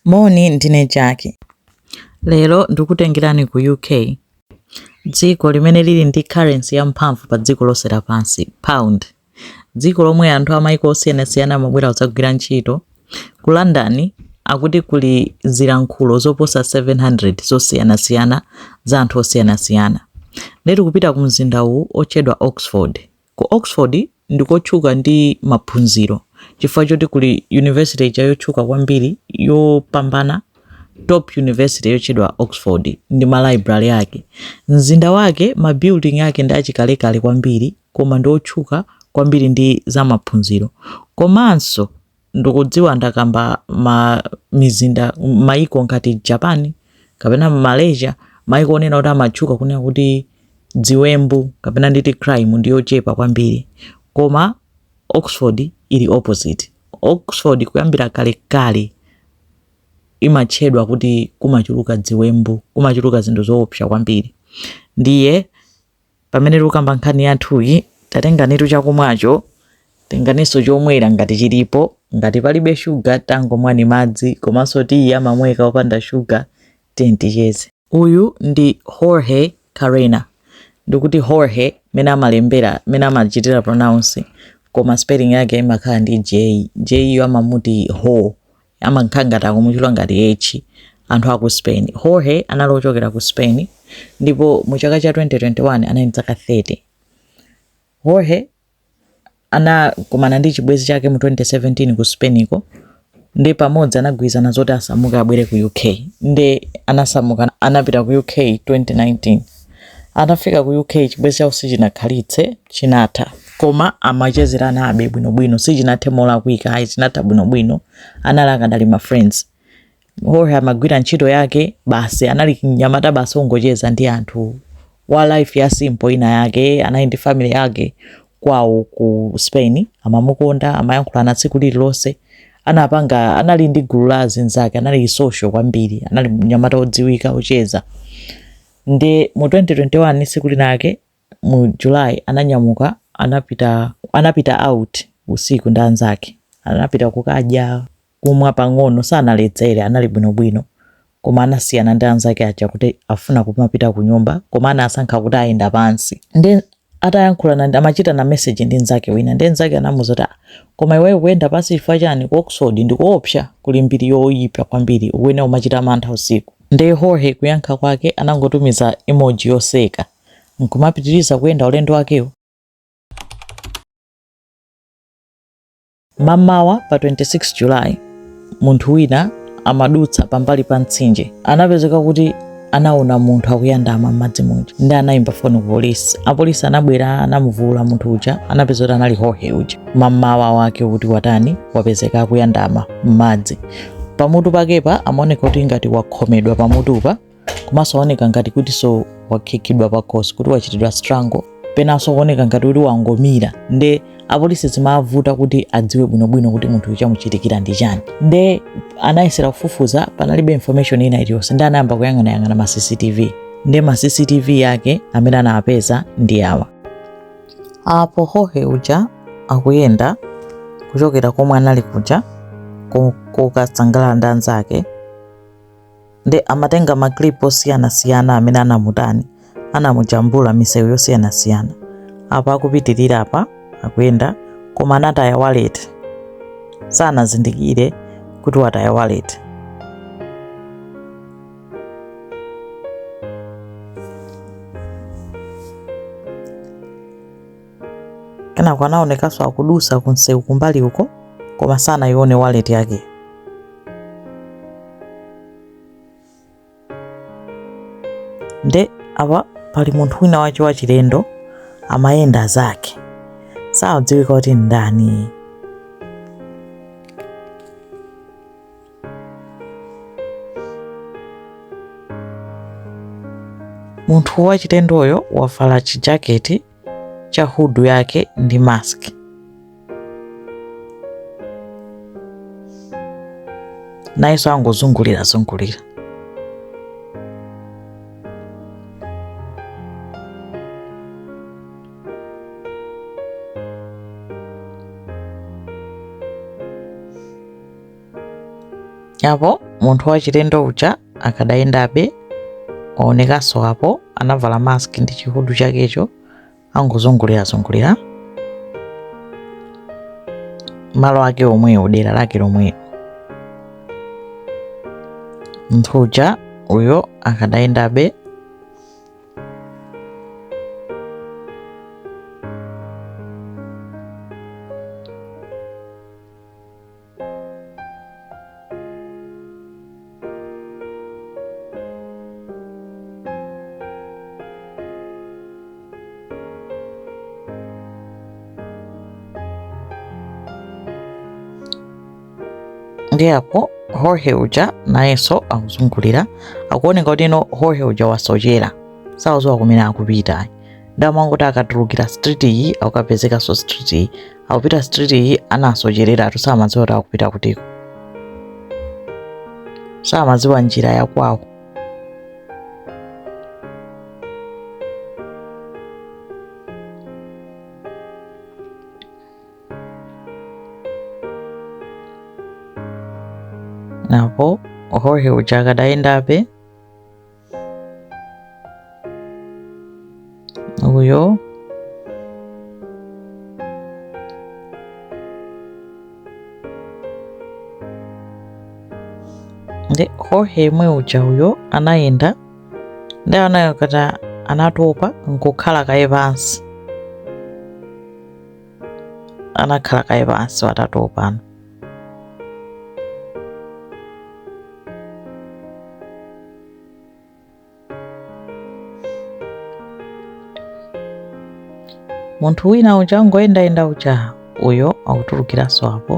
Moni, ndine Jackie. Lero ndikutengerani ku UK, dziko limene lili ndi currency yamphamvu pa dziko lonse lapansi, pound. Dziko lomwe anthu a maiko osiyanasiyana amabwera kudzagwira ntchito. Ku London akuti kuli zilankhulo zoposa 700 zosiyanasiyana za anthu osiyanasiyana. Ndiye tikupita ku mzinda uwu otchedwa Oxford. Ku Oxford ndikotchuka ndi maphunziro chifukwa choti kuli university ija yotchuka kwambiri, yopambana, top university yotchedwa Oxford ndi ma library ake. Mzinda wake, ma building ake ndi achikalekale kwambiri, koma ndi otchuka kwambiri ndi za maphunziro. Komanso ndikudziwa ndakamba ma mizinda, maiko ngati Japan kapena Malaysia, maiko onena kuti amatchuka kunena kuti dziwembu kapena nditi crime ndi yochepa kwambiri, koma Oxford ili opposite. Oxford kuyambira kalekale imatchedwa kuti kumachuluka dziwembu, kumachuluka zinthu zoopsa kwambiri. Ndiye pamene tikukamba nkhani yathuyi, tatenganitu chakumwacho, tenganinso chomwera ngati chilipo. Ngati palibe shuga, tangomwani madzi, komanso tiyi amamweka opanda shuga. Tiye ticheze. Uyu ndi Jorge Carrena. Ndikuti Jorge mene amalembera, mene amachitira pronounce, koma spelling yake imakhala ndi J. J yo amamuti ho, amakhala ngati akumutchula ngati H anthu aku Spain. Jorge anali ochokera ku Spain, ndipo mu chaka cha 2021 anali ndi zaka 30. Jorge anakumana ndi chibwenzi chake mu 2017 ku Spainiko, ndi pamodzi anagwirizana zoti asamuke abwere ku UK. Ndi anasamuka, anapita ku UK 2019. Atafika ku UK, chibwenzi chawo sichinakhalitse, chinatha, koma amachezerana abe bwinobwino. Sichinathe molakwika ayi, chinatha bwinobwino, anali akadali ma friends. Jorge amagwira ntchito yake basi, anali mnyamata basi ongocheza ndi anthu, wa life ya simple ina yake. Anali ndi family yake kwawo ku Spain, amamukonda, amayankhulana tsiku lililonse, anapanga, anali ndi gulu la azinzake, anali social kwambiri, anali mnyamata odziwika, ocheza. Ndi mu 2021 tsiku linake mu July ananyamuka, anapita out usiku ndi anzake. Anapita kukadya, kumwa pang'ono, sanaledzere, anali bwinobwino, koma anasiyana ndi anzake aja kuti afuna kumapita ku nyumba, koma anasankha kuti ayenda pansi. Ndi atayankhulana, amachita na message ndi nzake wina, ndi nzake anamuuza kuti, "Ah, koma iweyo kuyenda pansi chifukwa chani? Ku Oxford ndikuopsa, kuli mbiri yoyipa kwambiri, ukuyenera umachita mantha usiku." Ndi Jorge kuyankha kwake anangotumiza emoji yoseka nkumapitiriza kuyenda ulendo wakewo. Mamawa pa 26 July, munthu wina amadutsa pambali pa mtsinje, anapezeka kuti anaona munthu akuyandama m'madzi muja, ndi anayimba foni ku polisi. Apolisi anabwera, anamuvula munthu uja, anapeza kuti anali Jorge uja. Mamawa wake kuti watani, wapezeka akuyandama m'madzi. Pamutu pakepa amaoneka kuti ngati wakhomedwa pamutupa, komanso aoneka ngati kuti so wakhikidwa pakhosi, kuti wachitidwa strangle, penanso kuoneka ngati kuti wangomira. Nde apolisi zimavuta kuti adziwe bwinobwino kuti munthu uyu chamuchitikira ndi chani. Nde anayesera kufufuza, panalibe information ina iliyonse. Nde anayamba kuyang'anayang'ana ma CCTV. Nde ma CCTV yake amene anawapeza ndi awa. Apo Jorge uja akuyenda kuchokera komwe anali kuja kukasangalala ndi anzake, ndi amatenga ma clip osiyanasiyana amene anamutani, anamujambula misewu yosiyanasiyana. Apa akupitirira, apa akuyenda, koma anataya wallet, sanazindikire kuti wataya wallet. Kenako anaonekanso akudusa kunsewu kumbali uko, koma sanayione wallet yake. Nde apa pali munthu wina wache wachilendo amayenda zake, sadziwika kuti ndani. Munthu wachilendoyo wavala chijaketi cha hood yake ndi mask. Nayenso angozungulira zungulira. Apo Munthu wachilendo uja akadayendabe, waonekanso apo, anavala mask ndi chihudu chakecho, angozungulirazungulira malo ake omwewo, dera lake lomwewo. Munthu uja uyo akadayendabe. Ndi apo Jorge uja nayenso akuzungulira, akuoneka kuti ino Jorge uja wasochera, sakudziwa kumene akupita. Ndamangoti akatulukira street iyi akukapezekanso street iyi, akupita street iyi, anasochereratu, samadziwa kuti akupita kutiko, samadziwa njira yakwawo. Napo Jorge uja akadayendabe uyo ndi Jorge yemwe uja uyo anayenda ndi anayokata, anatopa nkukhala kaye pansi, anakhala kaye pansi atatopa. Munthu wina uja ngoyendayenda uja uyo akutulukiranso apo.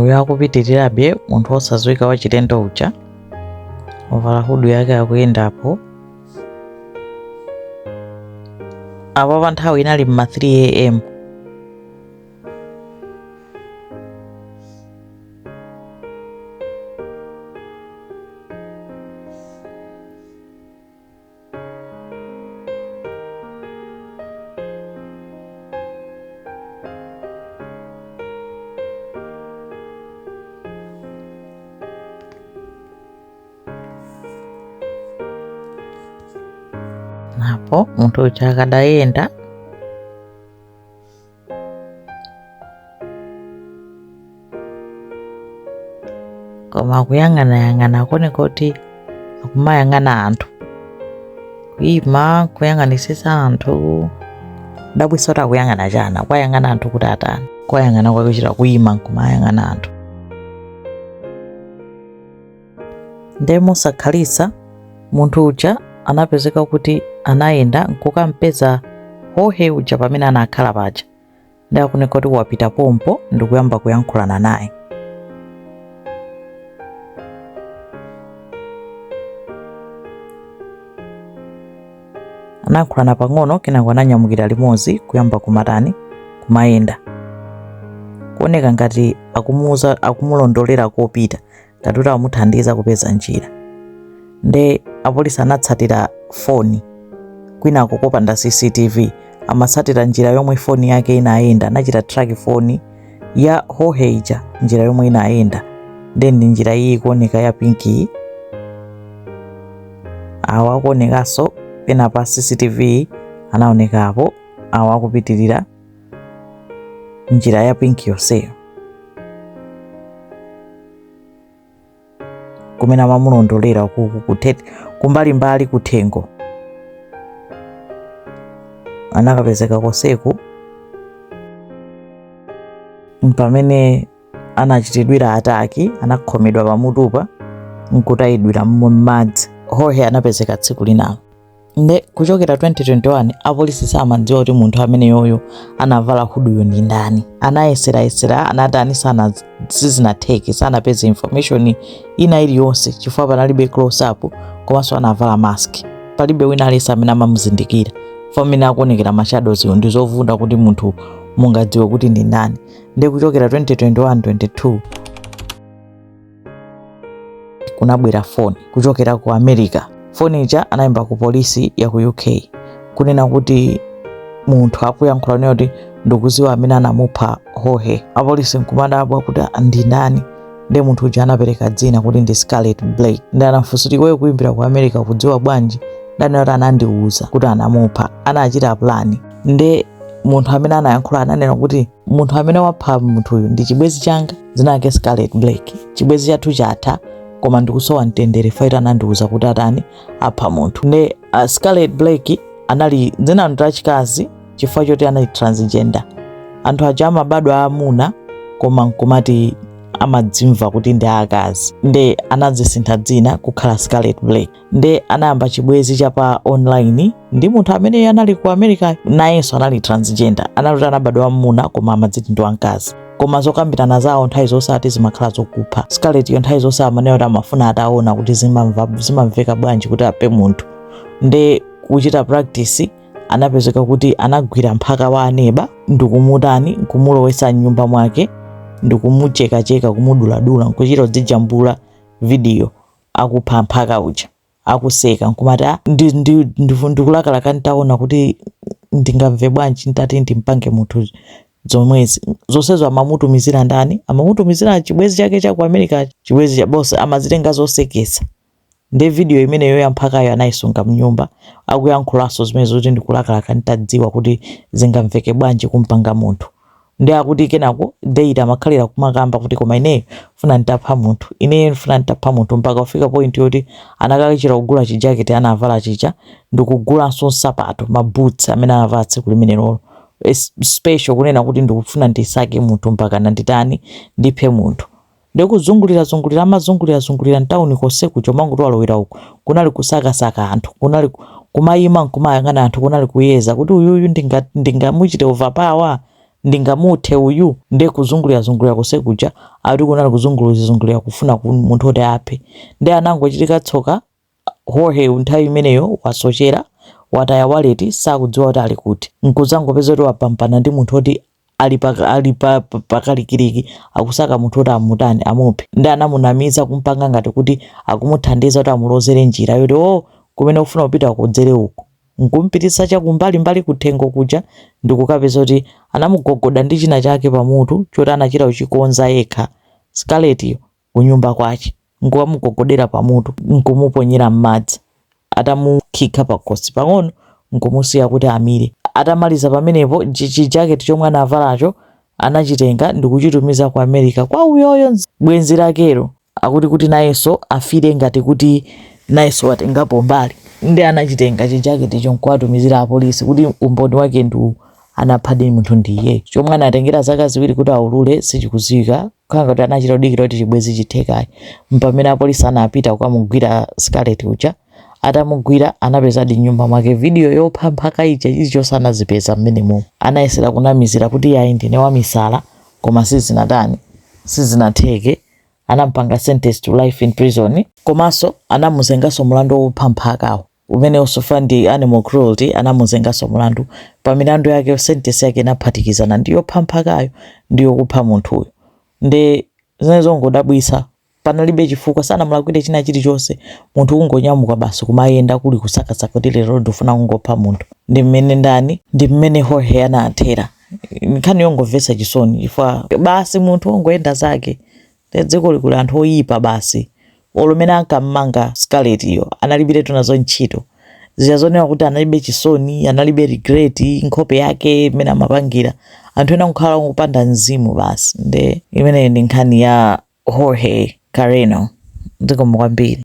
Uyo akupitirirabe, munthu wosadziwika wachilendo uja wavala hudu yake akuyendapo apo. Pa nthawi inali mma 3 am. Napo munthu uja akadayenda, koma akuyang'anayang'ana, akuoneka kuti akumayang'ana anthu, kuyima kuyang'anisisa anthu. Dabwisa kuti akuyang'ana chani, akuyang'ana anthu kuti atani? Kuyang'ana kwakuchita kuyima nkumayang'ana anthu. Nde mosakhalitsa munthu uja anapezeka kuti anayenda nkukampeza Jorge uja pamene anakhala paja, ndi akuoneka kuti wapita pompo ndikuyamba kuyankhulana naye. Anayankhulana pang'ono, kenako ananyamukira limodzi kuyamba kumatani, kumayenda, kuoneka ngati akumuuza, akumulondolera kopita, ngati kuti amuthandiza kupeza njira. Nde apolisi anatsatira foni kwinako kopanda CCTV, amatsatira njira yomwe foni yake inayenda. Anachita track foni ya Jorge ija, njira yomwe inayenda, nde ndi njira iyi ikuoneka ya pink iyi. Awa akuonekanso pena pa CCTV, anaoneka apo, awa akupitirira njira ya pink yonseyo kumene amamulondolera kumbalimbali kuthengo, anakapezeka konseku pamene anachitidwira attack, anakhomedwa pamutupa nkutayidwira m'madzi. Jorge anapezeka tsiku linalo. Nde kuchokera 2021 apolisi samadziwa kuti munthu ameneyoyo anavala huduyo ndi ndani. Anayeserayesera, anatani, sana sizinatheke, sanapeze information ina iliyonse chifukwa panalibe close up, komanso anavala mask, palibe wina aliyense amene amamuzindikira. Chifukwa mmene akuonekera ma shadows ndi zovuta kuti munthu Mungadziwe kuti ndi ndani. Ndi kuchokera 2021 22 kunabwera foni kuchokera ku America. Foni ija anayimba ku polisi ya ku UK kunena kuti munthu akuyankhula kunena kuti ndikuziwa amene anamupha Jorge. Apolisi nkumadabwa kuti ndi ndani. Ndi munthu uja anapereka dzina kuti ndi Scarlett Blake. Ndi anafunsa kuti iweyo kuyimbira ku America kudziwa bwanji? Ndanena kuti anandiuza kuti anamupha, anachita plan. Ndi munthu amene anayankhula ananena kuti munthu amene wapha munthuyu ndi chibwenzi changa, dzina lake Scarlett Blake. Chibwenzi chathu chatha, koma ndikusowa mtendere faita anandiuza kuti atani, apha munthu. Ndi Scarlett Blake anali dzina ndi lachikazi chifukwa choti anali transgender. Anthu aja amabadwa aamuna koma nkumati amadzimva kuti ndi aakazi. Nde anadzisintha dzina kukhala Scarlett Blake. Nde anayamba chibwenzi cha pa online ndi munthu amene anali ku America, nayenso anali transgender, anali kuti anabadwa wamuna koma amadziti ndi wamkazi. Koma zokambirana zawo nthawi zonse ati zimakhala zokupha. Scarlett yo nthawi zonse amanena kuti amafuna ataona kuti zimamveka bwanji kuti aphe munthu. Nde kuchita practice anapezeka kuti anagwira mphaka wa aneba ndikumutani, nkumulowetsa mnyumba mwake ndikumuchekacheka, kumuduladula, nkuchita kudzijambula video akupha mphaka uja akuseka, nkumati, "Ah, ndikulakalaka ntaona kuti ndingamve bwanji ntati ndimpange munthu zomwezi." Zonsezo amamutumizira ndani? Amamutumizira chibwenzi chake cha ku America, chibwenzi cha boss, amazitenga zosekesa. Nde video imeneyo ya mphakayo anayisunga mnyumba, akuyankhulanso zimene zoti ndikulakalaka ntadziwa kuti zingamveke bwanji kumpanga munthu. Ndi akuti kenako daily amakhalira kumakamba kuti koma ineyo funa ntapha munthu, ineyo funa ntapha munthu, mpaka kufika point yoti anakachita kugula chijaketi anavala chija ndikugulanso nsapato, ma boots amene anavala tsiku limenelolo special, kunena kuti ndikufuna ndisake munthu mpaka nanditani, ndiphe munthu. Ndikuzungulira zungulira, amazungulira zungulira mtawuni konse kuja, umanguti walowera uku, kunali kusakasaka anthu, kunali kumayima nkumayang'ana anthu, kunali kuyeza kuti uyuyu ndingamuchite overpower, ndingamuthe uyu. Ndi kuzungulira zungulira konse kuja, akuti kunali kuzungulira zungulira kufuna munthu oti aphe. Ndi anangochitika tsoka, Jorge nthawi imeneyo wasochera, wataya wallet, sakudziwa kuti ali kuti, nkuzangopeza kuti wapampana ndi munthu oti ali pakalikiliki akusaka munthu oti amutani, amuphe. Ndi anamunamiza kumpanga ngati kuti akumuthandiza kuti amulozere njira yoti o kumene ufuna kupita kudzere uku, nkumpititsa chakumbalimbali kuthengo kuja, ndikukapeza kuti anamugogoda ndi china chake pamutu choti anachita kuchikonza yekha Scarlett kunyumba kwache, nkukamugogodera pamutu, nkumuponyera m'madzi atamukhikha pakhosi pang'ono, nkumusiya kuti amire. Atamaliza pamenepo, chijaketi chomwe anavalacho anachitenga ndikuchitumiza ku America kwa uyoyo bwenzi lakelo, akuti kuti nayenso afire ngati kuti nayenso watengapo mbali. Ndi anachitenga chijaketicho nkuwatumizira apolisi kuti umboni wake ndi uwu, anaphadi munthu ndi iye. Chomwe anatengera zaka 2 kuti aulule sichikudziwika, kukhala ngati anachita kudikira kuti chibwenzi chithekayi. Mpamene apolisi anapita kukamugwira Scarlett uja. Atamugwira anapezadi mnyumba mwake video yopha mphaka ija, chilichonse anazipeza mmenemo. Anayesera kunamizira kuti yayi, ndine wamisala, koma sizinatani, sizinatheke. Anampanga sentence to life in prison, komanso anamuzenganso mlandu wopha mphakawo umene usofa ndi animal cruelty. Anamuzenganso mlandu pa milandu yake, sentence yake inaphatikizana ndi yopha mphakayo ndi yokupha munthuyo. Ndi zimene zongodabwitsa, panalibe chifukwa, sanamulakwire china chilichonse. Munthu kungonyamuka basi kumayenda kuli kusakasaka kuti lero ndifuna kungopha munthu. Ndi mmene ndani, ndi mmene Jorge anathera. Nkhani yongomvetsa chisoni chifukwa basi munthu wongoyenda zake. Ndi dziko likuli anthu oyipa basi. Olo mene ankammanga Scarlett iyo analibiretu nazo ntchito zija zonena kuti analibe chisoni, analibe regret, nkhope yake imene amapangira anthu ena kukhala kupanda mzimu basi. Ndi imeneyi ndi nkhani ya Jorge Carreno. Zikomo kwambiri.